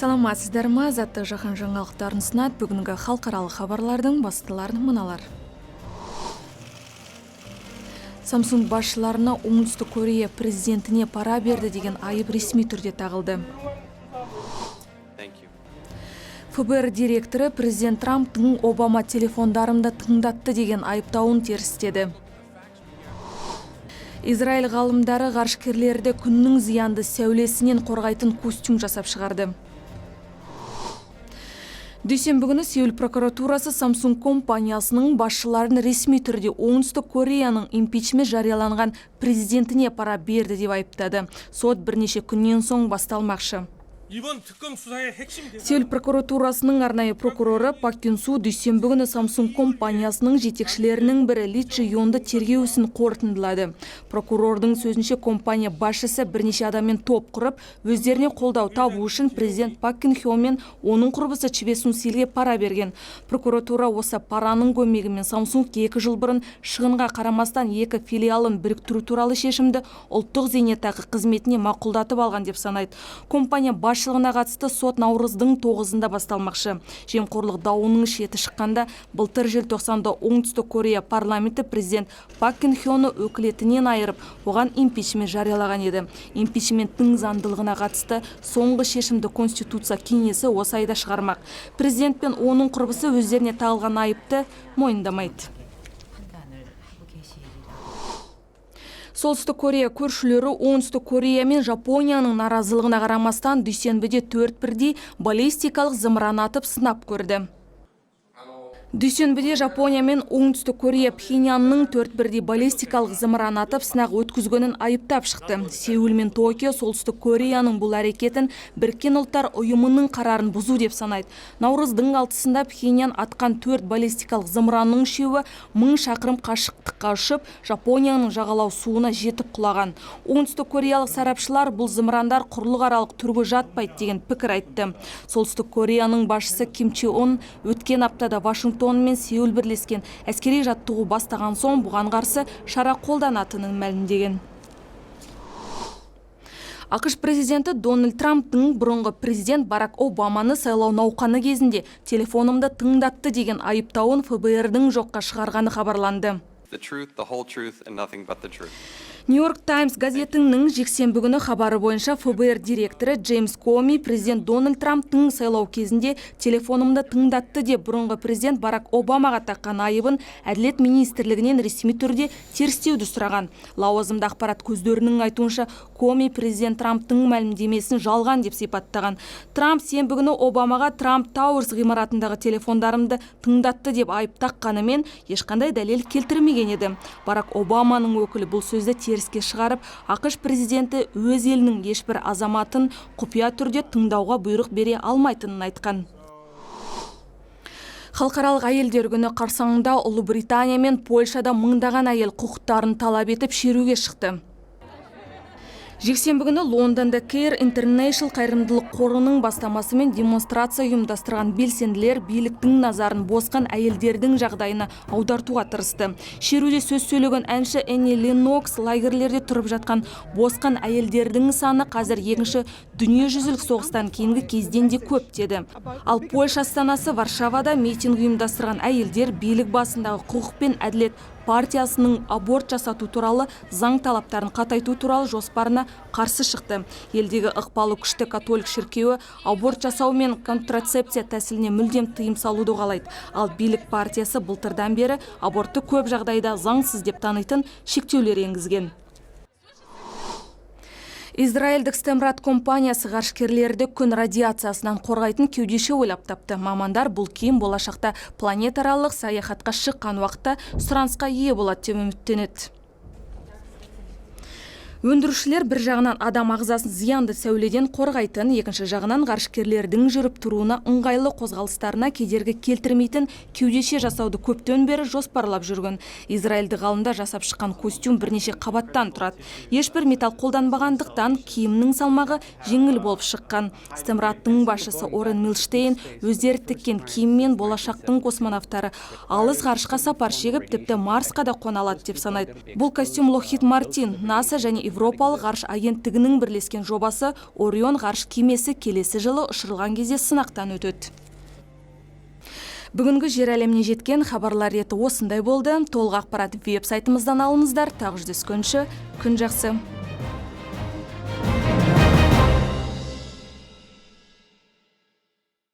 Саламатсыздар ма? Азаттық жаһан жаңалықтарын ұсынады. Бүгінгі халықаралық хабарлардың бастылары мыналар. Samsung басшыларына Оңтүстік Корея президентіне пара берді деген айып ресми түрде тағылды. Thank you. ФБР директоры президент Трамптың «Обама телефондарымды тыңдатты» деген айыптауын терістеді. Израиль ғалымдары ғарышкерлерді күннің зиянды сәулесінен қорғайтын костюм жасап шығарды. Дүйсенбі күні Сеул прокуратурасы Samsung компаниясының басшыларын ресми түрде Оңтүстік Кореяның импичмент жарияланған президентіне пара берді деп айыптады. Сот бірнеше күннен соң басталмақшы. 이번 특검 수사의 핵심 대상 Сеул прокуратурасының арнайы прокуроры Пак Кюн Су дүйсенбі күні Samsung компаниясының жетекшілерінің бірі Ли Чжи Йонды тергеу ісін қорытындылады. Прокурордың сөзінше, компания басшысы бірнеше адаммен топ құрып, өздеріне қолдау табу үшін президент Пак Кын Хё мен оның құрбысы Чве Сун Сильге пара берген. Прокуратура осы параның көмегімен Samsung 2 жыл бұрын шығынға қарамастан екі филиалын біріктіру туралы шешімді ұлттық зейнетақы қызметіне мақұлдатып алған деп санайды. Компания басшылығына қатысты сот наурыздың 9-ында басталмақшы. Жемқорлық дауының шеті шыққанда былтыр желтоқсанда Оңтүстік Корея парламенті президент Пак Кын Хёны өкілетінен айырып, оған импичмент жариялаған еді. Импичменттің заңдылығына қатысты соңғы шешімді Конституция кеңесі осы айда шығармақ. Президент пен оның құрбысы өздеріне тағылған айыпты мойындамайды. 판단을 하고 계시리라. Солтүстік Корея көршілері Оңтүстік Корея мен Жапонияның наразылығына қарамастан, дүйсенбіде төрт бірдей баллистикалық зымыран атып сынап көрді. Дүйсенбіде Жапония мен Оңтүстік Корея Пхеньянның төрт бірдей баллистикалық зымыран атып сынақ өткізгенін айыптап шықты. Сеул мен Токио Солтүстік Кореяның бұл әрекетін Біріккен Ұлттар Ұйымының қарарын бұзу деп санайды. Наурыздың 6-сында Пхеньян атқан төрт баллистикалық зымыранның үшеуі 1000 шақырым қашықтыққа ұшып, Жапонияның жағалау суына жетіп құлаған. Оңтүстік кореялық сарапшылар бұл зымырандар құрлықаралық түрге жатпайды деген пікір айтты. Солтүстік Кореяның басшысы Ким Чен Ын өткен аптада Вашингтон мен Сеул бірлескен әскери жаттығу бастаған соң, бұған қарсы шара қолданатынын мәлімдеген. АҚШ президенті Дональд Трамптың бұрынғы президент Барак Обаманы сайлау науқаны кезінде телефонымды тыңдатты деген айыптауын ФБР-дің жоққа шығарғаны хабарланды. The truth, the whole truth, and nothing but the truth. Нью-Йорк Таймс газетінің жексенбі күні хабары бойынша, ФБР директоры Джеймс Коми президент Дональд Трамптың сайлау кезінде телефонымды тыңдатты деп бұрынғы президент Барак Обамаға таққан айыбын Әділет министрлігінен ресми түрде терістеуді сұраған. Лауазымды ақпарат көздерінің айтуынша, Коми президент Трамптың мәлімдемесін жалған деп сипаттаған. Трамп сенбі күні Обамаға Трамп Тауэрс ғимаратындағы телефондарымды тыңдатты деп айып таққанымен, ешқандай дәлел келтірмеген еді. Барак Обаманың өкілі бұл сөзді теріске шығарып, АҚШ президенті өз елінің ешбір азаматын құпия түрде тыңдауға бұйрық бере алмайтынын айтқан. Халықаралық әйелдер күні қарсаңында Ұлыбритания мен Польшада мыңдаған әйел құқықтарын талап етіп, шеруге шықты. Жексенбі күні Лондонда Care International қайырымдылық қорының бастамасымен демонстрация ұйымдастырған белсенділер биліктің назарын босқан әйелдердің жағдайына аудартуға тырысты. Шеруде сөз сөйлеген әнші Энни Леннокс лагерлерде тұрып жатқан босқан әйелдердің саны қазір екінші дүниежүзілік соғыстан кейінгі кезден де көп деді. Ал Польша астанасы Варшавада митинг ұйымдастырған әйелдер билік басындағы Құқық пен әділет партиясының аборт жасату туралы заң талаптарын қатайту туралы жоспарына қарсы шықты. Елдегі ықпалы күшті католик шіркеуі аборт жасау мен контрацепция тәсіліне мүлдем тыйым салуды қалайды. Ал билік партиясы былтырдан бері абортты көп жағдайда заңсыз деп танитын шектеулер енгізген. Израильдік Стемрат компаниясы ғарышкерлерді күн радиациясынан қорғайтын кеудеше ойлап тапты. Мамандар бұл киім болашақта планетаралық саяхатқа шыққан уақытта сұранысқа ие болады деп үміттенеді. Өндірушілер бір жағынан адам ағзасын зиянды сәуледен қорғайтын, екінші жағынан ғарышкерлердің жүріп тұруына ыңғайлы, қозғалыстарына кедергі келтірмейтін кеудеше жасауды көптен бері жоспарлап жүрген. Израильдік ғалымдар жасап шыққан костюм бірнеше қабаттан тұрады. Ешбір металл қолданбағандықтан, киімнің салмағы жеңіл болып шыққан. Стемраттың басшысы Орен Милштейн өздері тіккен киіммен болашақтың космонавтары алыс ғарышқа сапар шегіп, тіпті Марсқа да қона алады деп санайды. Бұл костюм Локхид Мартин, НАСА және Еуропалық ғарыш агенттігінің бірлескен жобасы Орион ғарыш кемесі келесі жылы ұшырылған кезде сынақтан өтеді. Бүгінгі жер әлеміне жеткен хабарлар реті осындай болды. Толық ақпарат веб сайтымыздан алыңыздар. Тағы жүздескенше, күн жақсы.